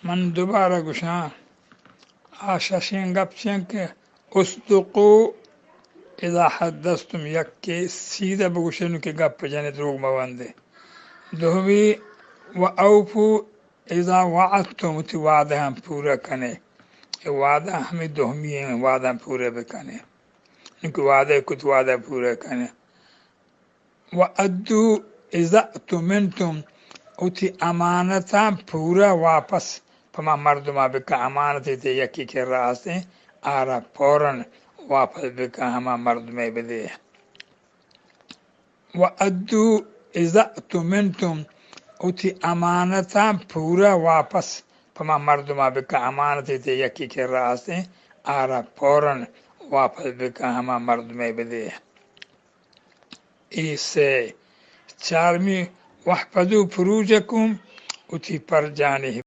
من دوبارہ گوشاں، آ ششیں گپ چین کہ اصدقوا اذا حدثتم، یکے سیدہ بگوشے نوں کہ گپ جنے، دروگ مہ بندے۔ دومی، و اوفوا اذا وعدتم، وتی وعدہ ہم پورا کنے۔ اے وعدہ ہمیں دومی ہیں، وعدہ ہم پورا بکنے۔ نوں کہ وعدہ کت، وعدہ پورا کنے۔ و ادوا اذا اؤتمنتم، وتی امانتاں پورا واپس پما مردما بکن۔ امانتے تے یکی کرا ہستیں، آرا فوراً واپس بکن، ہما مردمے بدے۔ و ادوا اذا اؤتمنتم، وتی امانتاں پورا واپس پما مردما بکن۔ امانتے تے یکی کرا ہستیں، آرا فوراً واپس بکن، ہما مردمے بدے۔ اے سے۔ چارمی، واحفظوا فروجکم، وتی پرجانی